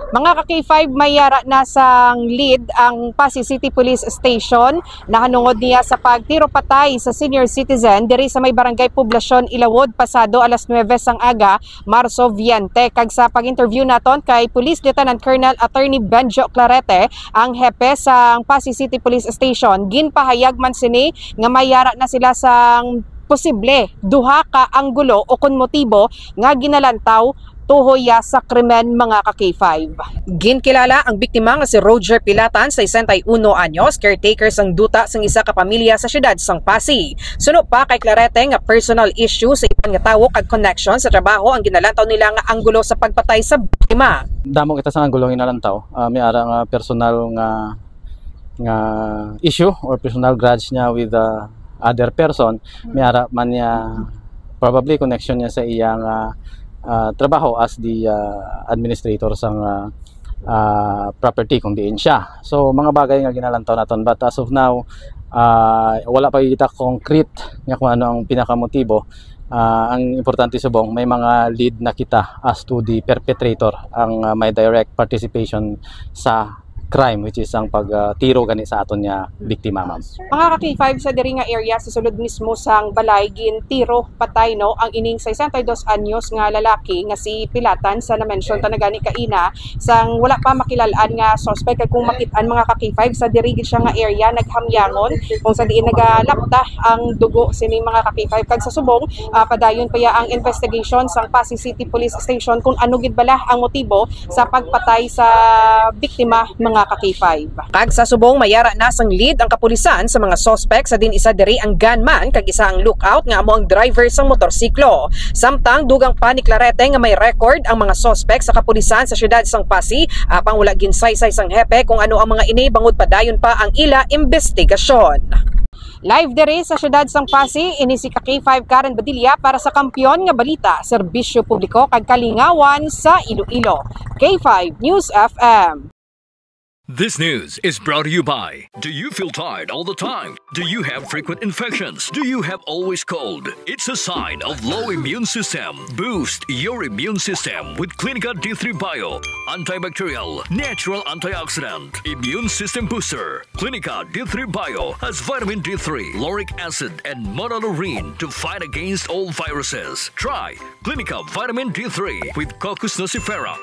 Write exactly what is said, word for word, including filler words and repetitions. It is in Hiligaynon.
Mga ka-K five, may yara na sang lead ang Passi City Police Station nahanungod niya sa pagtiro patay sa senior citizen diri sa may barangay Poblacion Ilawod pasado alas nuwebe sang aga, Marso veinte. Kag sa pag-interview naton kay Police Lieutenant Colonel Attorney Benjo Clarete, ang hepe sang Passi City Police Station, ginpahayag man sini nga may yara na sila sang posible duha ka anggulo o kon motibo nga ginalantaw tuhoy ya sa krimen, mga ka-K five. Ginkilala ang biktima nga si Roger Pilatan, sesenta y uno anyos, caretaker sang duta sang isa ka pamilya sa siyudad sang Passi. Suno pa kay Clarete nga personal issue sa iban nga tawo kag connection sa trabaho ang ginalantaw nila nga anggulo sa pagpatay sa biktima. Damo kita sang anggulo nga ginalantaw. Ah, may ara nga personal nga nga issue or personal grudge niya with the other person, may ara man niya probably connection niya sa iyang ah, ah, trabaho as the ah, administrator sang ah, ah, property kung diin siya. So mga bagay nga ginalantaw naton, but as of now ah, wala pa kita concrete nga kung ano ang pinakamotibo. Ah, ang importante subong may mga lead na kita as to the perpetrator, ang ah, may direct participation sa crime, which is ang pag ah, tiro gani sa aton nga biktima, ma'am. Mga ka-K five, sa diri nga area, sa sulod mismo sang balay, gintiro patay, no, ang ining sesenta y dos anyos nga lalaki nga si Pilatan sa na-mention ta na gani kaina. Sang wala pa makilal-an nga suspect, kag kung makit-an, mga ka-K five, sa diri gid siya nga area naghamyangon kung sa diin nagalapta ang dugo sining mga ka-K five. Kag sa subong, ah, padayon pa ya ang investigation sang Passi City Police Station kung ano gid bala ang motibo sa pagpatay sa biktima, mga ka-K five. Kag sa subong, may ara na sang lead ang kapulisan sa mga suspect, sa diin isa diri ang gunman kag isa ang lookout nga amo ang driver sang motorsiklo. Samtang dugang pa ni Clarete nga may record ang mga suspect sa kapulisan sa siyudad sang Passi, apang wala ginsaysay sang hepe kung ano ang mga ini, bangod padayon pa ang ila imbestigasyon. Live diri sa siyudad sang Passi, ini si ka K five Karen Badilla para sa Kampiyon nga Balita, Serbisyo Publiko kag Kalingawan sa Iloilo. K five News F M. This news is brought to you by. Do you feel tired all the time? Do you have frequent infections? Do you have always cold? It's a sign of low immune system. Boost your immune system with Clinica D three Bio. Antibacterial, natural antioxidant, immune system booster. Clinica D three Bio has vitamin D three, lauric acid, and monolaurin to fight against all viruses. Try Clinica Vitamin D three with Cocos nucifera.